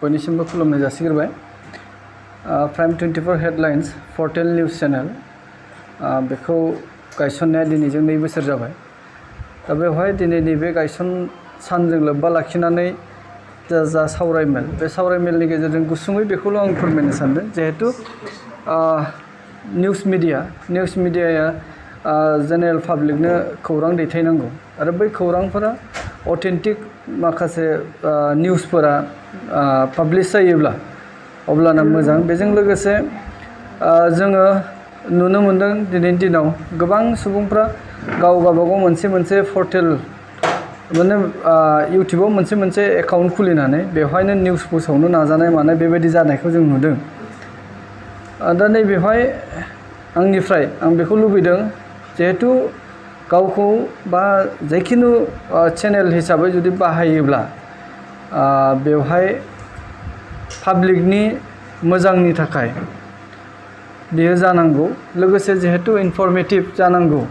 बयनिसिमबो खुलुमनाय जासिग्रोबाय Prime24 headlines portal news channel बेखौ गायसननाया दिनैजों 2 बोसोर जाबाय दा बेवहाय दिनैनि बे गायसन सानजों लोब्बा लाखिनानै जा सावरायमेल बे सावरायमेलनि गेजेरजों गुसुङै बेखौल' आं फोरमायनो सानदों जिहेतु निउज मिडियाया जेनेरेल पाब्लिकनो खौरां दैथायनांगौ आरो बै खौरांफोरा अथेन्टिक माखासे निउजफोरा पाब्लिश जायोब्ला अब्लाना मोजां बेजों लोगोसे जोङो नुनो मोनदों दिनैनि दिनाव गोबां सुबुंफ्रा गावबागाव मोनसे पर्टेल माने इउटिउबाव मोनसे एकाउन्ट खुलिनानै बेवहायनो निउज फोसावनो नाजानाय मानाय बेबायदि जानायखौ जों नुदों दा नैबेवहाय आंनिफ्राय आं बेखौ लुबैदों जिहेतु गावखौ बा जायखिनु चेनेल हिसाबै जुदि बाहायोब्ला बेवहाय पाब्लिकनि मोजांनि थाखाय बेयो जानांगौ लोगोसे जिहेतु इनफरमेटिभ जानांगौ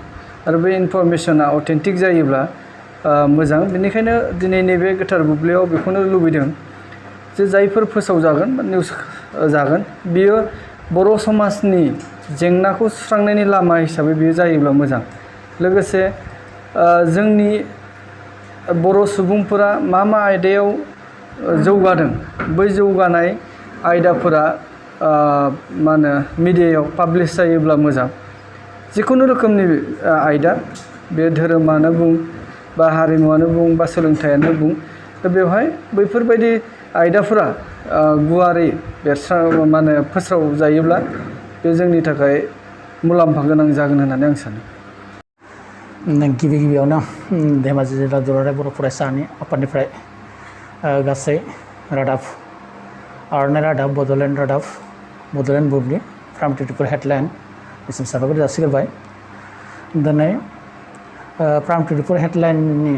आरो बे इनफरमेशना अथेन्टिक जायोब्ला मोजां बेनिखायनो दिनै नैबे गोथार बुब्लियाव बेखौनो लुबैदों जे जायफोर फोसावजागोन बा निउज जागोन बियो बर' समाजनि जेंनाखौ सुस्रांनायनि लामा हिसाबै बियो जायोब्ला मोजां लोगोसे जोंनि बर' सुबुंफोरा मा आयदायाव जौगादों बै जौगानाय आयदाफोरा मा होनो मिडियायाव पाब्लिश जायोब्ला मोजां जिखुनु रोखोमनि आयदा बे धोरोमानो बुं बा हारिमुआनो बुं बा सोलोंथायानो बुं दा बेवहाय बैफोरबायदि आयदाफोरा गुवारै माने फोस्राव जायोब्ला बे जोंनि थाखाय मुलाम्फा गोनां जागोन होननानै आं सानो गिबियावनो धेमाजि जिल्ला दुलाराय बर' फरायसा आफादनिफ्राय गासै रादाब आर'नाइ रादाब बड'लेण्ड रादाब बड'लेण्ड बुब्लि Prime24 हेडलाइन बिसिम साबायखर जासिग्रोबाय दिनै Prime24 हेडलाइननि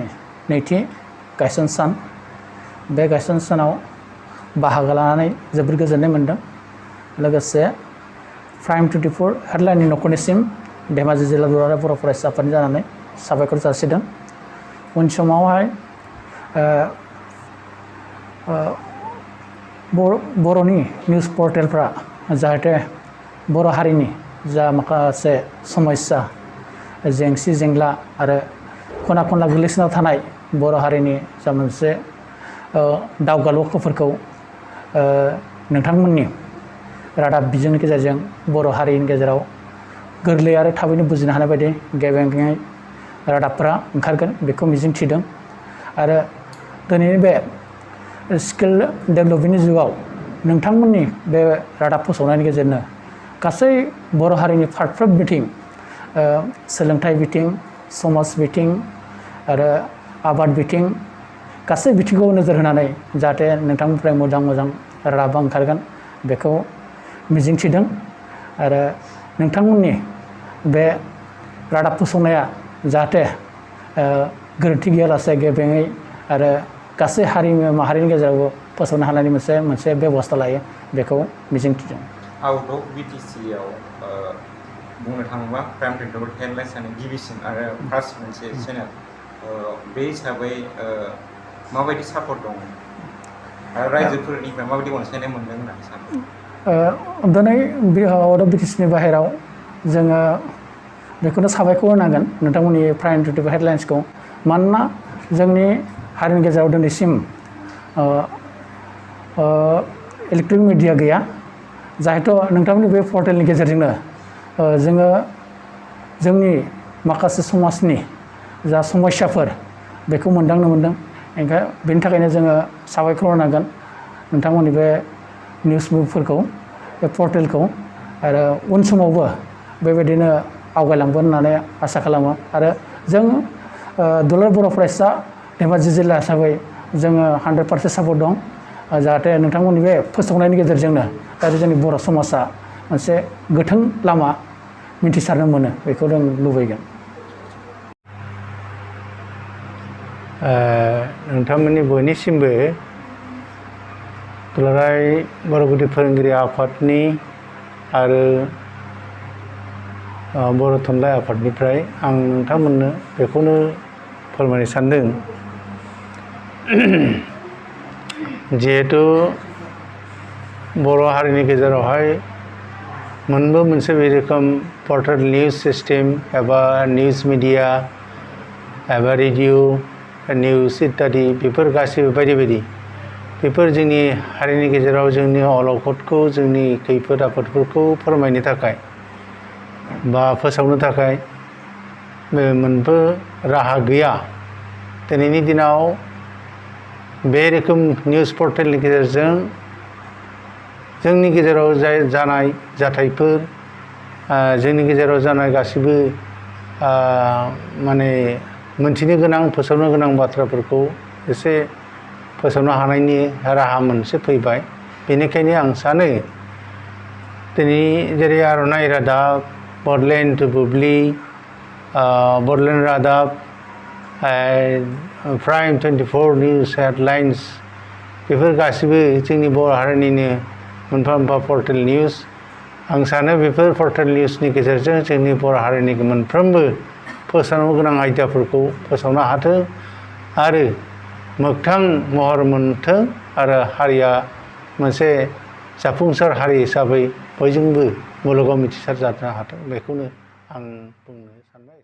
नैथि गायसन सान बे गायसन सानाव बाहागो लानानै जोबोर गोजोननाय मोनदों लोगोसे Prime24 हेडलाइननि न'खरनिसिम धेमाजि जिल्ला दुलाराय बर' फरायसा आफादनि जानानै साबायखर जासिदों उन समावहाय बर'नि निउज पर्टेलफ्रा जाहाथे बर' हारिनि जा माखासे समस्या जेंसि जेंला आरो खना खनला गोग्लैसोना थानाय बर' हारिनि जा मोनसे दावगालुफोरखौ नोंथांमोननि रादाब बिजोंनि गेजेरजों बर' हारिनि गेजेराव गोरलै आरो थाबैनो बुजिनो हानाय बायदि गेबेङै रादाबफोरा ओंखारगोन बेखौ मिजिंथिदों आरो दिनैनि बे स्किल डेभेलपमेन्टनि जुगाव नोंथांमोननि बे रादाब फोसावनायनि गेजेरजों गासै बर' हारिनि फारफ्रोम बिथिं सोलोंथाइ बिथिं समाज बिथिं आरो आबाद बिथिं गासै बिथिंखौ नोजोर होनानै जाहाथे नोंथांनिफ्राय मोजां रादाबा ओंखारगोन बेखौ मिजिंथिदों आरो नोंथांमोननि बे रादाब फोसावनाया जाहाथे गोरोन्थि गैयालासे गेबेङै आरो गासै हारिमु माहारिनि गेजेरावबो फोसावनो हानायनि मोनसे बेबस्था लायो बेखौ मिजिंथिदों आउट अफ बिटिसिआव बुंनो थाङोबा Prime24 हेडलाइन्सआनो गिबिसिन आरो फार्स्ट मोनसे चेनेल बे हिसाबै माबायदि सापर्ट दं आरो रायजोफोरनिफ्राय माबायदि अनसायनाय मोनदों होननानै सानो दिनै आउट अफ बिटिसिनि बाहेराव जोङो बेखौनो साबायखर होनांगोन नोंथांमोननि Prime24 हेडलाइन्सखौ मानोना जोंनि हारिनि गेजेराव दिनैसिम इलेक्ट्रनिक मिडिया गैया जाहेथु नोंथांमोननि बे पर्टेलनि गेजेरजोंनो जोङो जोंनि माखासे समाजनि जा समस्याफोर बेखौ मोनदांनो मोनदों बेनि थाखायनो जोङो साबायखर होनांगोन नोंथांमोननि बे निउस बुकफोरखौ बे पर्टेलखौ आरो उन समावबो बेबायदिनो आवगायलांगोन होननानै आसा खालामो आरो जों दुलाराय बर' फरायसा धेमाजि जिल्ला हिसाबै जोङो 100% सापर्ट दं जाहाथे नोंथांमोननि बे फोसावनायनि गेजेरजोंनो आरो जोंनि बर' समाजा मोनसे गोथों लामा मिथिसारनो मोनो बेखौ जों लुबैगोन नोंथांमोननि बयनिसिमबो दुलाराय बर' गुदि फोरोंगिरि आफादनि आरो बर' थुनलाइ आफादनिफ्राय आं नोंथांमोननो बेखौनो फोरमायनो सानदों जिहेतु बर' हारिनि गेजेरावहाय मोनबो मोनसे बे रोखोम पर्टेल निउज सिस्टेम एबा निउज मिडिया एबा रेडिअ निउज इत्यादि बेफोर गासिबो बायदि बायदि बेफोर जोंनि हारिनि गेजेराव जोंनि अलखदखौ जोंनि खैफोद आफोदफोरखौ फोरमायनो थाखाय बा फोसावनो थाखाय बे मोनबो राहा गैया। दिनैनि दिनाव बे रोखोम निउज पर्टेलनि गेजेरजों जोंनि गेजेराव जानाय जाथायफोर जोंनि गेजेराव जानाय गासिबो माने मोनथिनो गोनां फोसावनो गोनां बाथ्राफोरखौ एसे फोसावनो हानायनि राहा मोनसे फैबाय। बेनिखायनो आं सानो दिनै जेरै आर'नाइ रादाब बडलेण्ड बुब्लि बडलेण्ड रादाब प्राइम 24 निउज हेडलाइन्स बेफोर गासिबो जोंनि बर' हारिनिनो मोनफा मोनफा पर्टेल निउज। आं सानो बेफोर पर्टेल निउजनि गेजेरजों जोंनि बर' हारिनि मोनफ्रोमबो फोसावनो गोनां आयदाफोरखौ फोसावनो हाथों आरो मोगथां महर मोनथों आरो हारिया मोनसे जाफुंसार हारि हिसाबै बयजोंबो मुलुगाव मिथिसार जानो हाथों बेखौनो आं बुंनो सानबाय।